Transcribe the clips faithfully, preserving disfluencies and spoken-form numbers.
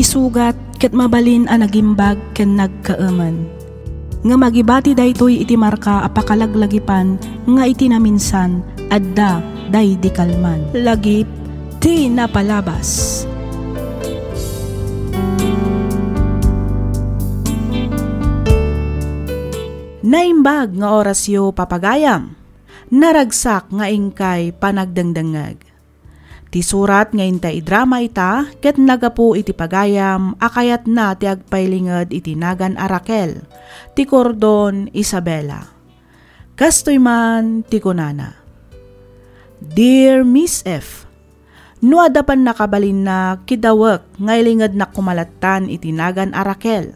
sugat ket mabalin a nagimbag ken nagkaemen. Ngem agibati daytoy iti marka a pakalaglagipan nga iti naminsan, adda daydi kalman. Lagip ti napalabas. Naimbag nga orasyo, papagayam. Naragsak nga inkay panagdengdengngeg. Ti surat nga inta idrama ita ket nagapu iti pagayam a kayatna ti agpailinged iti nagan a Raquel, ti kordon Isabela. Kastoy man ti kunana, "Dear Miss F, no adda pannakabalinnak, kidawek nga ilingednak koma lattan iti nagan a Raquel.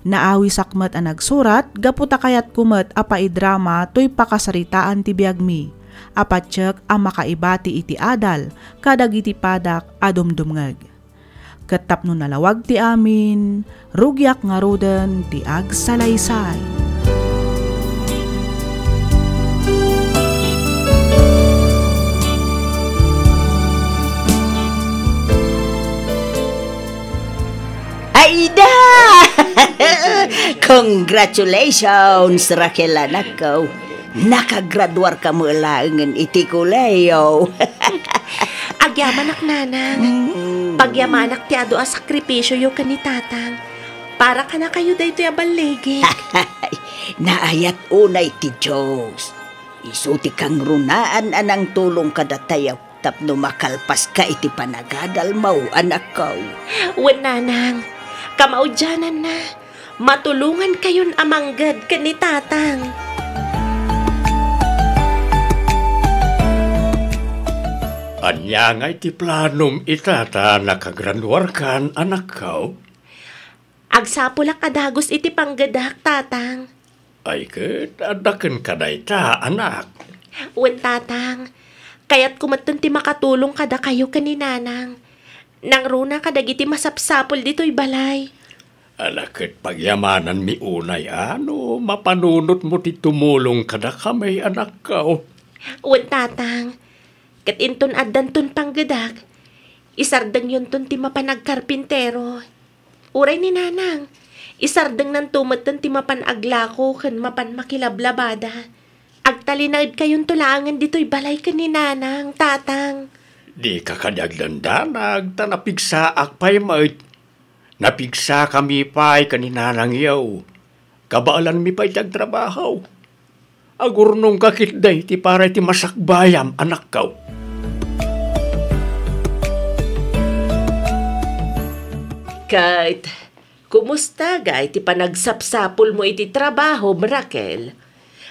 Naawisak met a nagsurat gapu ta kayatko met a paidrama toy pakasaritaan ti biagmi a patiek a makaibati iti adal kadagiti padak a dumdumngeg. Ket tapno nalawag ti amin, rugiak ngaruden ti agsalaysay." Ayda! Congratulations, Raquel, anakko. Nakagraduarka met laengen iti kolehiyo. Agyamanak, nanang. Mm. Pagyamanak ti adu a sakripisioyo ken ni tatang. Para kadakayo daytoy a balligik. Naayat unay ti Dios. Isu ti kangrunaan a nangtulong kadatayo tapno makalpaska iti panagadalmo, anakko. Wen, nanang, kamaudiananna, matulongankayon a mangged ken ni tatang. Ania ngay ti planom ita ta nakagraduarkan, anakko? Agsapulak a dagus iti panggedak, tatang. Ay ket, adda kenka dayta, anak. Wen, tatang. Kayatko metten ti makatulong kadakayo ken ni nanang. Nangruna kadagiti masapsapul ditoy balay. Ala ket pagyamananmi unay a no mapanunotmo ti tumulong kadakami, anakko. Wen, tatang. Ket inton addanton panggedak, isardengyonton ti mapan agkarpintero. Uray ni nanang, isardengnanto metten ti mapan aglako ken mapan makilablabada. Agtalinaedkayonto laengen ditoy balay ken ni nanang, tatang. Dika kadi agdandanag, ta napigsaak pay met. Napigsakami pay ken ni nanangyo. Kabaelanmi pay ti agtrabaho. Agurnongka ketdi ti para iti masakbayam, anakko. Ket, kumusta ngay ti panagsapsapulmo iti trabahom, Raquel?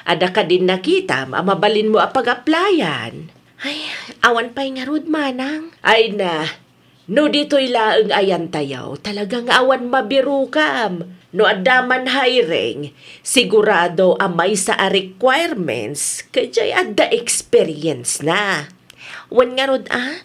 Adda kadin nakitam a mabalinmo a pag-applyan? Ay, awan pay ngarud, manang. Ay na, no ditoy laeng ayantayo, talaga nga awan mabirukam. No adda man hiring, sigurado a maysa a requirements, ket jay adda experience na. Wen ngarud a,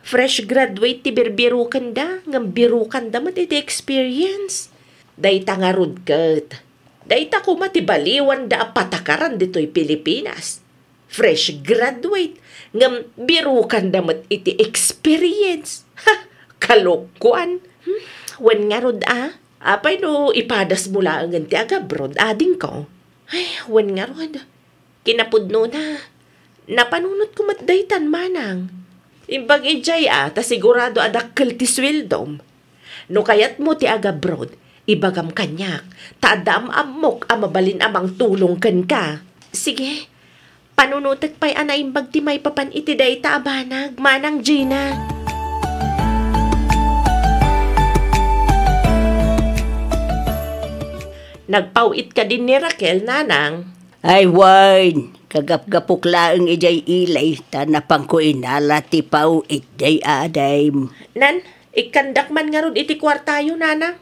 fresh graduate ti birbirukanda, ngem birukanda met iti experience. Dayta ngarud ket, dayta koma ti baliwanda a patakaran ditoy Pilipinas. Fresh graduate, ngem birukanda met iti experience. Ha! Kalokoan. Hmm, wen ngarud a, apay no ipadasmo laengen ti agabroad, adingko? Ay, wen ngarud. Kinapudnona, napanunotko met daytan, manang. Imbag idiay a, ta sigurado a dakkel ti sueldom. No kayatmo ti agabroad, ibagam kaniak, ta adda am-ammok a mabalin a mangtulong kenka. Sige, panunotek pay a naimbag ti maipapan iti dayta a banag, Manang Gina. Nagpaw-it kadin ni Raquel, nanang. Ay wen, kagapgapok laeng idiay ili, ta napanko inala ti paw-it diay adim. Nan, ikkandak man ngarud iti kuartayo, nanang.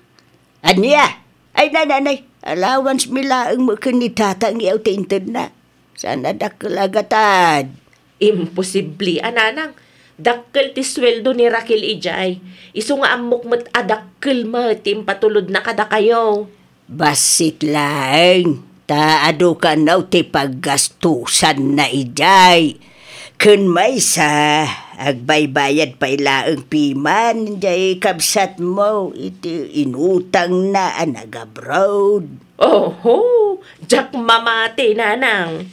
Ania? Ay, nananay, allowance mi laeng met ken ni tatang ti intedna. Saan a dakkel a gatad? Imposible a, nanang. Dakkel ti sueldo ni Raquel idiay. Isu nga ammok met a dakkel met ti impatulodna kadakayo. Bassit laeng, ta adu kano ti paggastosanna idiay. Ken maysa, Agbaybayad pay laeng piman jay kabsatmo iti inutangna a nag-abroad. Oho, diak mamati, nanang.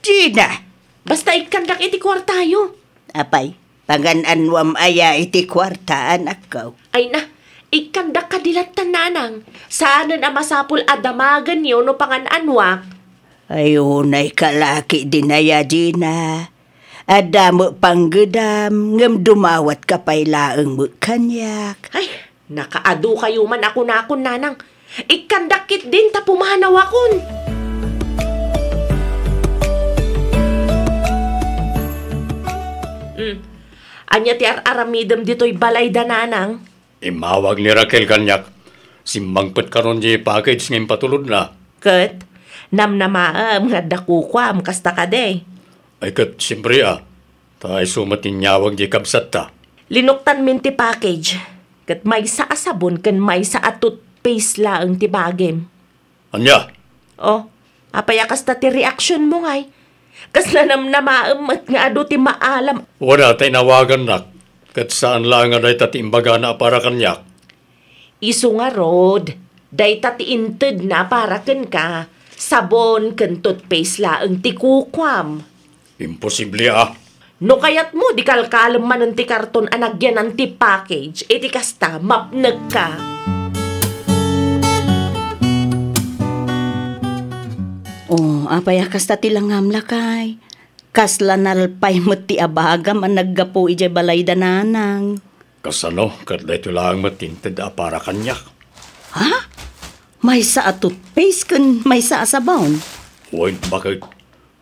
Gina! Basta ikkandak iti kuartayo. Apay, pangan-anuam aya iti kuarta, anakko? Ay na, ikkandak kadi lattan, nanang. Saanen a masapul a damagenyo no pangan-anuak. Ay, unay ka la ketdin aya, Gina. Adda met panggedam, ngem dumawatka pay laeng met kaniak. Ay, nakaadu kayo man a kunakon, nanang. Ikkandak ketdin ta pumanawakon. Hmm. Ania ti ar-aramidem ditoy balayda, nanang? Immawag ni Raquel kaniak. Simmangpet kanon ti package nga impatulodna. Ket namnamaem nga adda kukuam, kasta kadi? Ay, ket siempre a. Ta isu met ti inyawag ti kabsatta. Linuktanmin ti package, ket maysa a sabon ken maysa a toothpaste laeng ti bagim. Ania? Oh, apay a kasta ti reaksionmo ngay? Kas nanamnamaem met nga adu ti maalam. Wada ta inawagannak, ket saan laeng a dayta ti imbagana a para kaniak. Isu ngarud, dayta ti intedna a para kenka, sabon ken toothpaste laeng ti kukuam. Imposible a. No kayatmo, di kalkalem manen ti karton a nagyanan ti package, iti kasta, mapnekka. Oh, apay a kasta ti langam, lakay? Kasla nalpay met ti abagam a naggapu idiay balayda, nanang. Kasano ket daytoy laeng met ti inted a para kaniak? Ha? Maysa a toothpaste ken maysa a sabon? Wen, baket.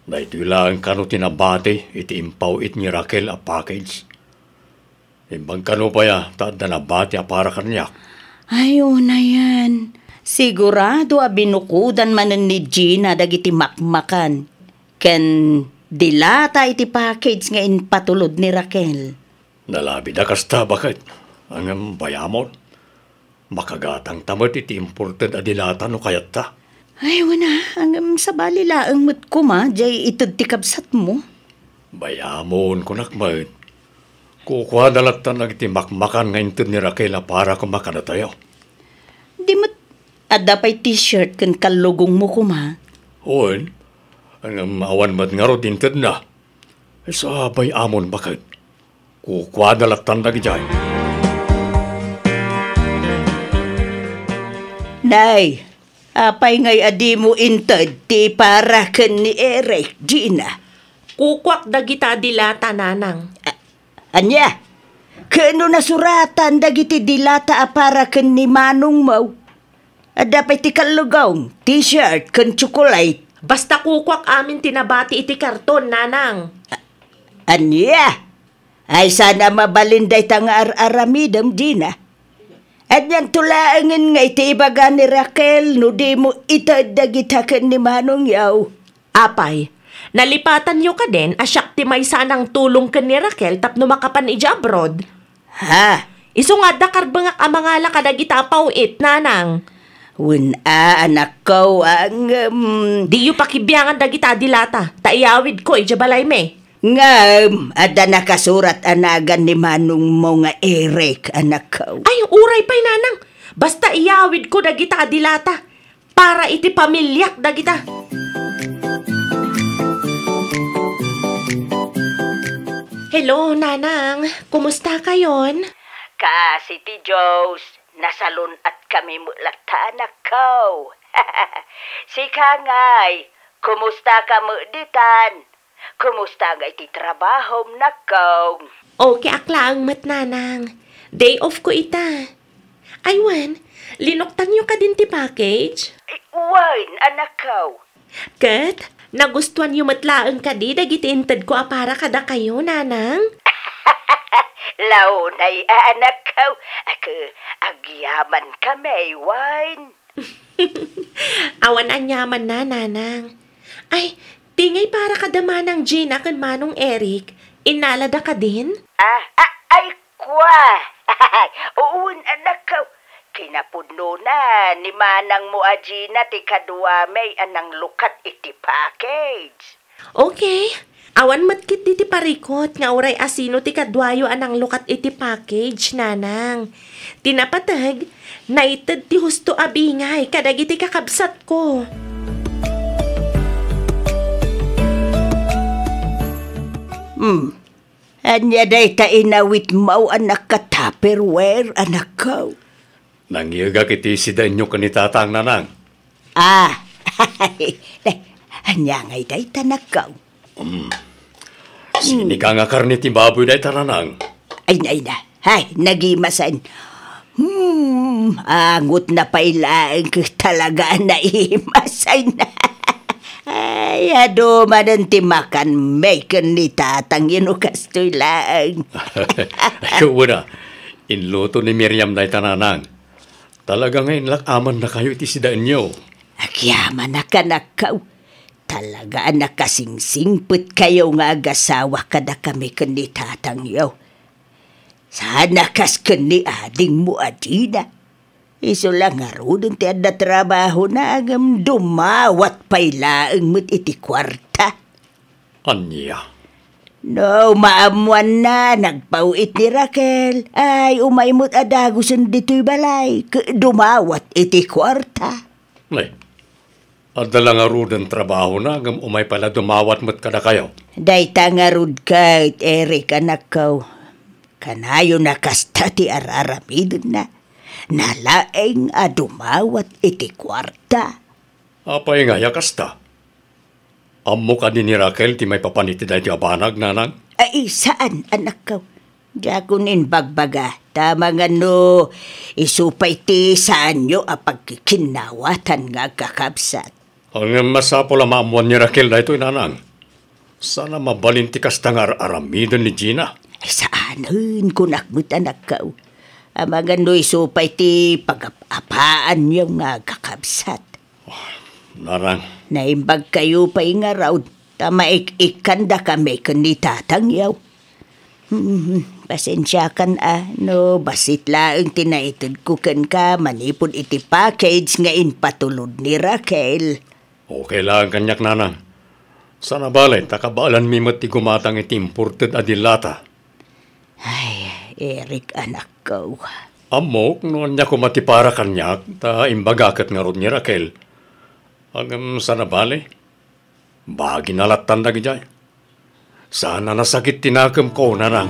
Daytoy laeng kano ti nabati iti impaw-it ni Raquel a package. Imbag kano pay a ta adda nabati a para kaniak. Ay, unayen. Sigurado a binukodan manen ni Gina dagiti makmakan ken dilata iti package nga impatulod ni Raquel. Nalabida kasta, baket. Ngem bayamon. Makagatangta met iti imported a dilata no kayatta. Ay, wen a, ngem sabali laeng met koma, jay ited ti kabsatmo. Bayamon, kunak met. Kukuada lattan dagiti makmakan nga inted ni Raquel a para koma kadatayo. Di met, adda pay t-shirt ken kallugongmo koma? Wen, ngem awan met ngarud intedna. Isu a bayamon, baket. Kukuada lattan dagidiay. Nay, apay ngay a dimo inted ti para ken ni Eric, Gina? Kukuak dagita a dilata, nanang. A-, ania? Ket no nasuratan dagiti dilata a para ken ni manongmo? Adda pay ti kallugong, t-shirt, ken tsokolate. Basta kukuak amin ti nabati iti karton, nanang. A-, ania? Ay, saan a mabalin dayta nga ar-aramidem, Gina? Anianto laengen nga iti ibaga ni Raquel no dimo ited dagita ken ni manongyo? Apay, nalipatanyo kadin a siak ti maysa a nangtulong ken ni Raquel tapno makapan idiay abroad? Ha? Isu nga adda karbengak a mangala kadagita a paw-it, nanang. Wen a, anakko, a, ngem. Diyo pakibiangan dagita a dilata, ta iyawidko idiay balaymi. Ngem, adda nakasurat a nagan ni manongmo nga Eric, anakko. Ay, uray pay, nanang. Basta iyawidko dagita a dilata. Para iti pamiliak dagita. Hello, nanang. Kumusta kayon? Kaasi ti Dios, nasalun-atkami met latta, anakko. Sika ngay, kumusta ka met ditan? Kumusta ngay ti trabahom, nakko? Okay ak laeng met, nanang. Day off ko ita. Ay, wen, linuktanyo kadin ti package? Ay, wen, anakko. Ket, nagustuanyo met laeng kadi dagiti intedko a para kadakayo, nanang? Launay, anakko. Ak-, agyaman kami, wen. Awan aniamanna, nanang. Ay, ti ngay para kada Manang Gina ken Manong Eric, innalada kadin? Ah, ah, ay, kua. Wen, anakko. Kinapudnona ni manangmo a Gina ti kaduami a nanglukat iti package. Okay. Awan met ketdi ti parikut nga uray asino ti kaduayo a nanglukat iti package, Nanang. Ti napateg, naited ti husto a bingay kadagiti kakabsatko. Hmm. Ania dayta inawitmo a naka-Tupperware, anakko? Nangngegak iti sidaenyo ken ni Tatang, Nanang. Ah, ania ngay dayta, anakko? Mm. Sinigang a karne ti baboy dayta, Nanang. Ay, nay na. Ay, nagimasen. Hmm, angotna pay laeng ket talaga a naimas. Ay, na. Ay, adu manen ti makanmi ken ni Tatangyo no kastoy laeng. Ay, wen a, inluto ni Miriam dayta, Nanang. Talaga nga inlak-amannakayo iti sidaenyo. Agyamanak, anakko. Talaga a nakasingsingpetkayo nga agasawa kadakami ken ni Tatangyo. Saan a kas ken ni adingmo a Gina. Isu la ngaruden ti adda trabahona, ngem dumawat pay laeng met iti kuarta. Ania? No maammoanna, nagpaw-it ni Raquel. Ay, umay met a dagusen ditoy balay, ket dumawat iti kuarta. Ay, adda la ngaruden trabahona, ngem umay pay la dumawat met kadakayo. Dayta ngarud ket, Eric, anakko. Kanayon a kasta ti ar-aramidenna. Nalaeng a dumawat iti kuarta. Apay ngay a kasta? Ammo kadi ni Raquel ti maipapan iti daytoy a banag, Nanang? Ay, saan, anakko. Diakon imbagbaga, ta amangan no isu pay ti saanyo a pagkikinnawatan nga agkakabsat. Ngem masapul a maammoan ni Raquel daytoy, Nanang. Saan a mabalin ti kasta nga ar-aramiden ni Gina. Ay, saanen, kunak met, anakko. Amangan no isu pay ti pagap-apaanyo nga agkakabsat. Nanang. Naimbagkayo pay ngarud, ta maik-ikkandakami ken ni Tatangyo. Hmm, pasensiakan a, no bassit laeng ti naitedko kenka manipud iti package nga impatulod ni Raquel. Okay laeng kaniak, Nanang. Saan a bale, ta kabaelanmi met ti gumatang iti imported a dillata. Ay, Eric, anakko. Ammok no ania koma ti para kaniak, ta imbaga ket ngarud ni Raquel. Ngem saan a bale, bagina lattan dagidiay. Saan a nasakit ti nakemko, Nanang.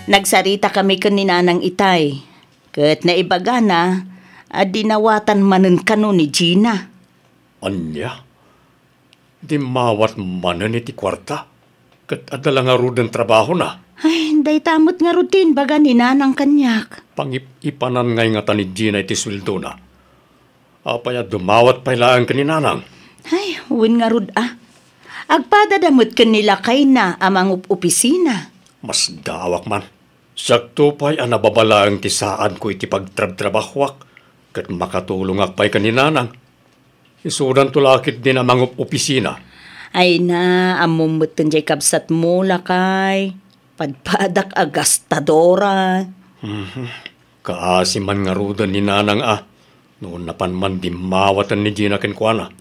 Nagsaritakami ken ni Nanang Itay, ket naibagana a dinawatan manen kano ni Gina. Ania? Dimmawat manen iti kuarta, ket adda la ngaruden trabahona. Ay, dayta met ngarud ti imbaga ni Nanang kaniak. Pangip-ipanan ngay ngata ni Gina iti sueldona. Apay a dumawat pay laeng ken ni Nanang? Ay, wen ngarud a. Agpadada met ken ni lakayna a mangup-opisina. Masdaawak man. Siakto pay a nababa laeng ti saanko iti pagtrabtrabahoak, ket makatulongak pay ken ni Nanang. Isudanto la ketdin a mangup-opisina. Ay na, ammom metten jay kabsatmo, lakay. Padpadak a gastadora. Mhm. Kaasi man ngaruden ni Nanang a, no napan man dimmawatan ni Gina kenkuana.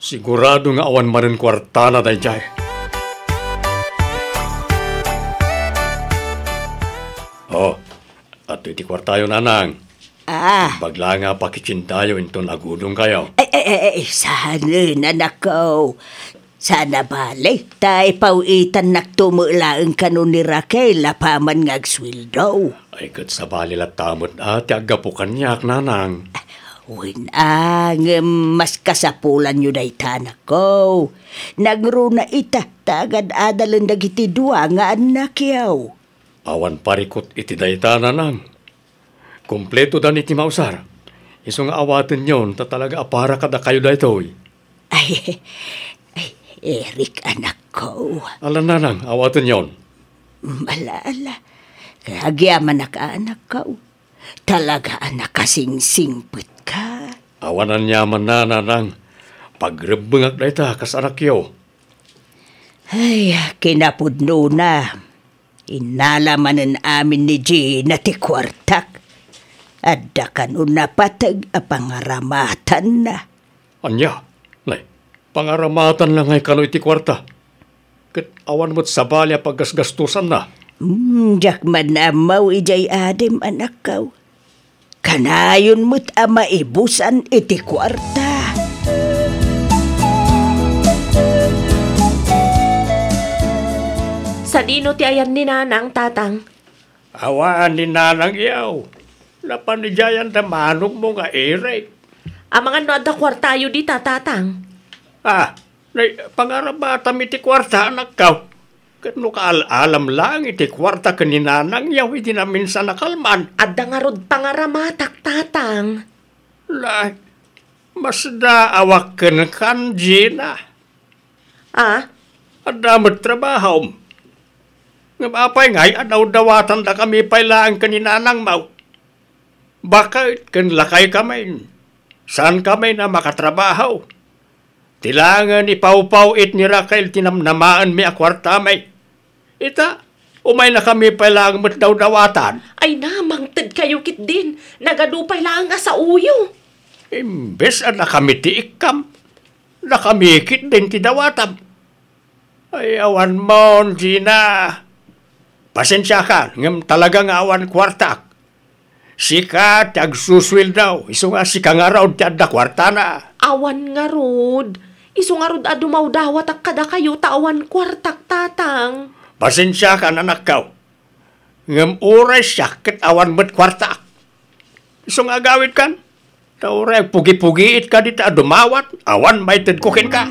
Sigurado nga awan manen kuartana daydiay. Oh, adtoy ti kuartayo, Nanang. Ah. Bagla nga pakitsindayo inton agudongkayo. Ay, ay, ay, ay, saan, anakko? Saan a bale, ta ipaw-itannakto met laeng kano ni Raquel apaman nga agsueldo. Ay, ket sabali latta met a ti aggapu kaniak, Nanang. Wen a, ngem mas kasapulanyo dayta, anakko. Nangruna ita, ta agad-adalen dagiti dua nga annakyo. Awan parikut iti dayta, Nanang. Kumpletodan iti mausar. Isu nga awatenyon ta talaga a para kadakayo daytoy. Ay, ay, Eric, anakko. Ala, Nanang, awatenyon. Ala, ala. Agyamanak a, anakko. Talaga a nakasingsingpetka. Awan aniamanna, Nanang. Pagrebbengak dayta kas anakyo. Ay, kinapudnona. Innala manen amin ni Gina ti kuartak. Adda kano napateg a pangaramatanna. Ania? Nay, pangaramatanna ngay kano iti kuarta? Ket awan met sabali a paggasgastosanna. Hmm, diak man ammo idiay adim, anakko. Kanayon met a maibusan iti kuarta. Sadino ti ayan ni Nanang, Tatang? Awan ni Nanang yaw. Napan idiay da manokmo nga Eric. Amangan no adda kuartayo dita, Tatang? Ah, nay, pangaramatam iti kuarta, anakko. Ket no kaal-alam laeng iti kuarta ken ni Nanang yaw idi naminsan a kalman. Adda ngarud pangaramatak, Tatang. Nay, masdaawak kenkan, Gina. Ah? Adda met trabahom. Ngem apay ngay a dawdawatandakami pay laeng ken ni Nanangmo? Baket ken lakaykamin, saankami a makatrabaho. Ti laengen ipawpaw-it ni Raquel ti namnamaenmi a kuartami. Ita, umaynakami pay laeng met dawdawatan. Ay na, mangtedkayo ketdin. Nagadu pay laeng a saoyo. Imbes a dakami ti ikkam, dakami ketdin ti dawatam. Ay, awan mon, Gina. Pasensiakan, ngem talaga nga awan kuartak. Sika ti agsusueldo, isu nga sika ngarud ti adda kuartana. Awan ngarud. Isu ngarud a dumawdawatak kadakayo ta awan kuartak, Tatang. Pasensiakan, anakko. Ngem uray siak ket awan met kuartaak. Isu nga agawidkan? Ta uray agpugipugiitka dita a dumawat, awan maitedko kenka.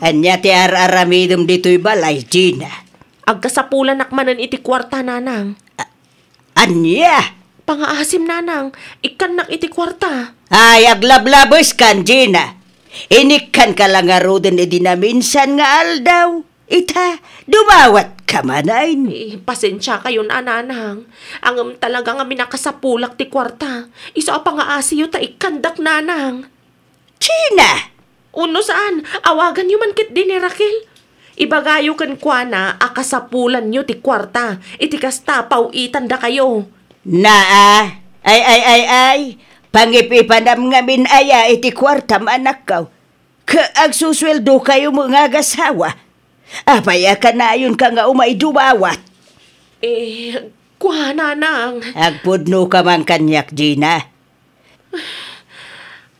Ania ti ar-aramidem ditoy balay, Gina? Agkasapulanak manen iti kuarta, Nanang. A-, ania? Pangaasim, Nanang. Ikkannak iti kuarta. Ay, aglablabeskan, Gina. Inikkanka la ngaruden idi naminsan nga aldaw. Ita, dumawatka manen. Eh, pasensiakayon a, Nanang. Ngem talaga nga minakasapulak ti kuarta. Isu a pangaasiyo ta ikkandak, Nanang. Gina! Uno saan, awaganyo man ketdi ni Raquel. Ibagayo kenkuana a kasapulanyo ti kuarta, iti kasta, paw-itandakayo. Naa, ay, ay, ay, ay, pangip-ipanam ngamin aya iti kuartam, anakko. Ket agsusueldokayo met nga agasawa. Apay a kanayonka nga umay dumawat? Eh, kua, Nanang. Agpudnoka man kaniak, Gina.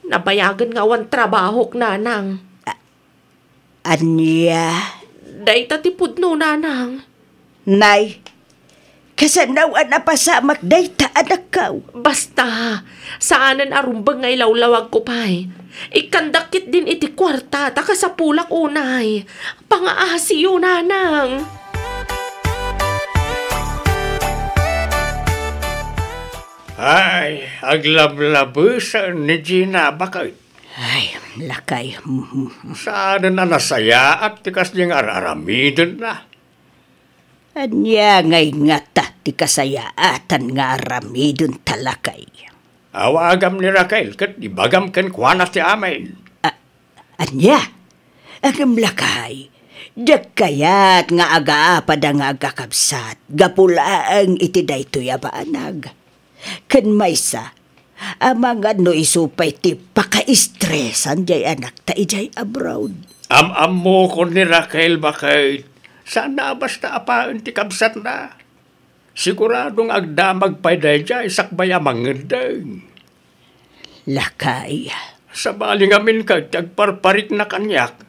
Nabayagen nga awan trabahok, Nanang. A-, ania? Dayta ti pudno, Nanang. Nay, kasano a napasamak dayta, anakko? Basta, saanen a rumbeng nga ilawlawagko pay. Ikkandak ketdin iti kuarta ta kasapulak unay. Pangaasiyo, Nanang. Ay, aglablabesen ni Gina, baket. Ay, lakay. Saanen a nasayaat ti kasdi nga ar-aramidenna. Ania ngay ngata ti kasayaatan nga aramidenta, lakay? Awagam ni Raquel ket ibagam kenkuana ti amin. A-, ania? Ngem, lakay, diak kayat nga agaapada nga agkakabsat gapu laeng iti daytoy a banag. Ken maysa, amangan no isu pay ti pakaistresan diay anakta idiay abroad. Am-ammokon ni Raquel, baket. Saanna a basta apaen ti kabsatna. Sigurado nga agdamag pay daydiay sakbay a mangeddeng. Lakay. Sabali ngamin ket ti agparparikna kaniak.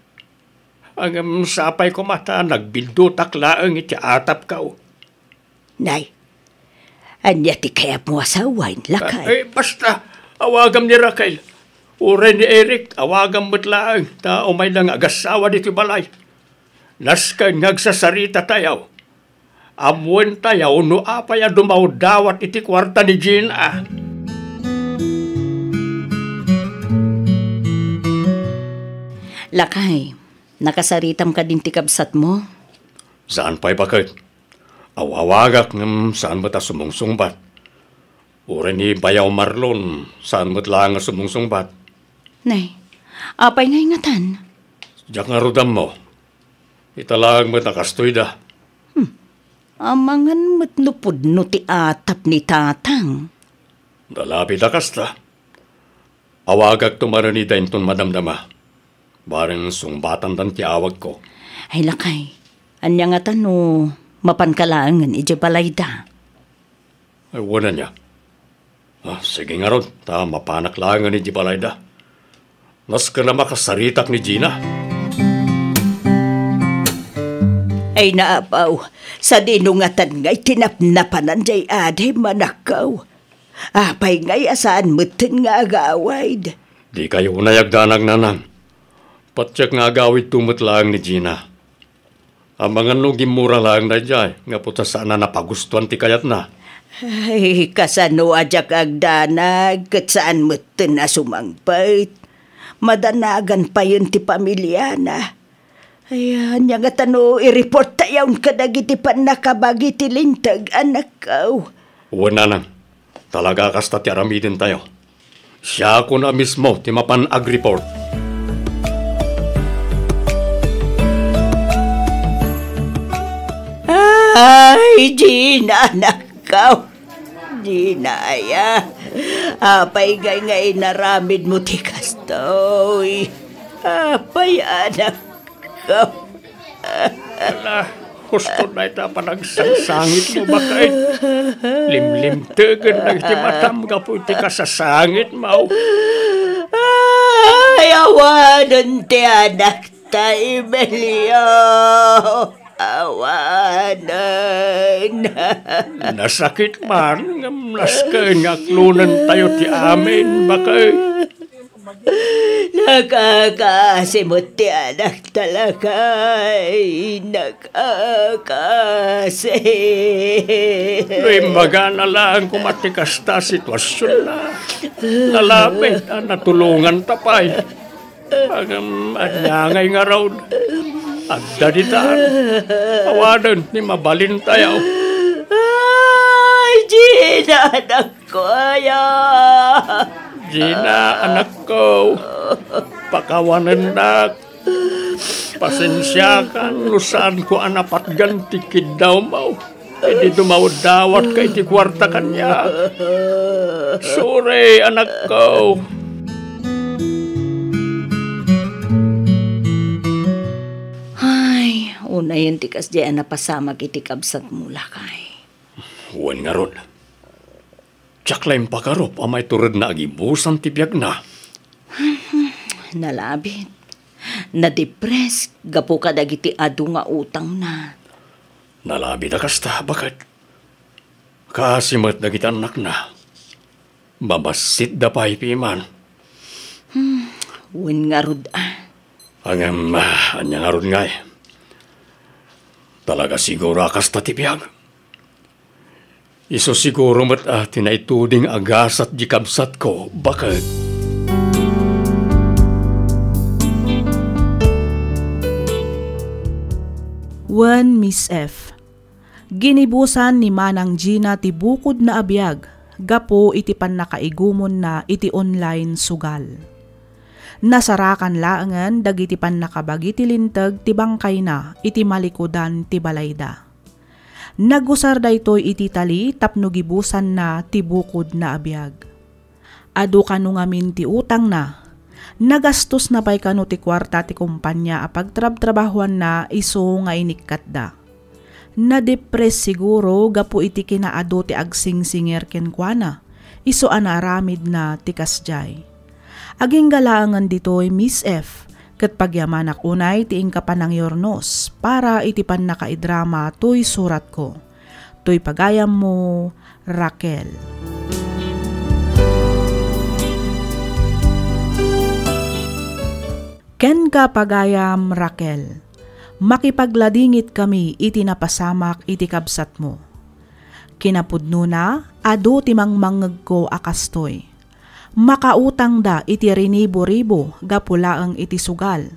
Ngem sapay koma ta nagbiddutak laeng iti atapko. Nay, ania ti kayatmo a sawen, lakay? Ah, eh, basta, awagam ni Raquel. Uray ni Eric, awagam met laeng, ta umayda nga agasawa ditoy balay. Nasken nga agsasaritatayo. Ammoentayo no apay a dumawdawat iti kuarta ni Gina. Lakay, nakasaritam kadin ti kabsatmo? Saan pay, baket. Aw-awagak ngem saan met a sumungsungbat. Uray ni Bayaw Marlon, saan met laeng a sumungsungbat. Nay, apay ngay ngatan? Diak ngarud ammo. Ita laeng met a kastoyda. Hmm. Amangan met no pudno ti atap ni Tatang. Nalabit a kasta. Awagakto manen ida inton madamdama. Bareng sungbatandan ti awagko. Ay, lakay, ania ngata no mapanka laengen idiay balayda? Ay, wen ania. Ah, sige ngarud, ta mapanak laengen idiay balayda. Nasken a makasaritak ni Gina. Ay, naapaw, sadino ngatan ngay ti napnapanan diay adim, anakko? Apay ngay a saan metten nga agawid? Dikay unay agdanag, nanang. Patiek nga agawidto met laeng ni Gina. Amangan no gimmura laeng daydiay, gapu ta saan a napagustuan ti kayatna. Ay, kasano a diak agdanag, ket saan metten a sumangpet. Madanagan payen ti pamiliana. Ay, ania ngata no i-report tayon kadagiti pannakabagi ti linteg, anakko? Wen, nanang. Talaga a kasta ti aramidentayo. Siakon a mismo ti mapan ag-report. Ay, Gina, anakko. Gina, aya. Apay ngay nga inaramidmo ti kastoy? Apay, anakko? Ala, husto dayta panagsangsangitmo, baket. Limlimtegen dagiti matam gapu iti kasasangitmo. Ay, awanen ti anakta, Emilio. Awanen. Nasakit man, ngem nasken nga aklonentayo ti amin, baket. Nakakaasi met ti anakta, lakay. Nakakaasi. No imbagana laeng koma ti kasta a situasionna, nalabit a natulonganta pay. Ngem ania ngay ngarud? Adda ditan. Awanen ti mabalintayo. Ay, Gina, anak Kuya! Gina, anakko, pakawanennak. Pasensiakan no saanko a napatgan ti kiddawmo idi dumawdawatka iti kuarta kaniak. Sorry, anakko. Ay, unayen ti kasdiay a napasamak iti kabsatmo, lakay. Wen ngarud. Diak la impakarup a maituredna a gibusan ti biagna. Nalabit. Nadepress gapu kadagiti adu nga utangna. Nalabit a kasta, baket. Kaasi met dagiti annakna. Mabassitda pay piman. Hmm, wen ngarud a. Ngem, ah, ania ngarud ngay? Talaga siguro a kasta ti biag. Isu siguro met a ti naituding a gasat di kabsatko, baket. Wen, Miss F. Ginibusan ni Manang Gina ti bukodna a biag gapu iti pannakaigumonna iti online sugal. Nasarakan laengen dagiti pannakabagi ti linteg ti bangkayna iti malikudan ti balayda. Nagusar daytoy iti tali tapno gibusanna ti bukodna a biag. Adu kano ngamin ti utangna. Nagastosna pay kano ti kuarta ti kompania a pagtrabtrabahuanna isu nga inikkatda. Nadepress siguro gapu iti kinaadu ti agsingsingir kenkuana, isu a naaramidna ti kasdiay. Agingga laengen ditoy, Miss F, ket pagyamanak unay ti inka panangyurnos para iti pannakaidrama toy suratko. Toy pagayammo, Raquel. Kenka, pagayam Raquel, makipagladingitkami iti napasamak iti kabsatmo. Kinapudnona, adu ti mangmangngegko a kastoy. Makautangda iti rinibo-ribo gapu laeng iti sugal.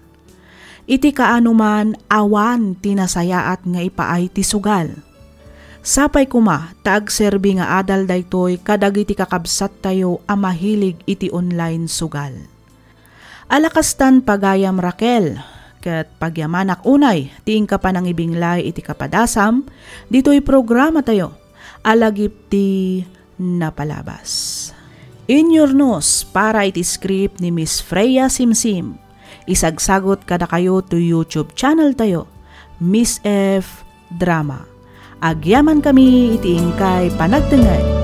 Iti kaano man, awan ti nasayaat nga ipaay ti sugal. Sapay koma ta agserbi nga adal daytoy kadagiti kakabsattayo a mahilig iti online sugal. Ala kastan, pagayam Raquel, ket pagyamanak unay ti inka panangibinglay iti kapadasam ditoy programatayo a Lagip ti Napalabas. Inyurnos para iti script ni Miss Freya Simsim. Isagsagot kadakayo to YouTube channel tayo, Miss F Drama. Agyaman kami iti inkay panagtengngeg.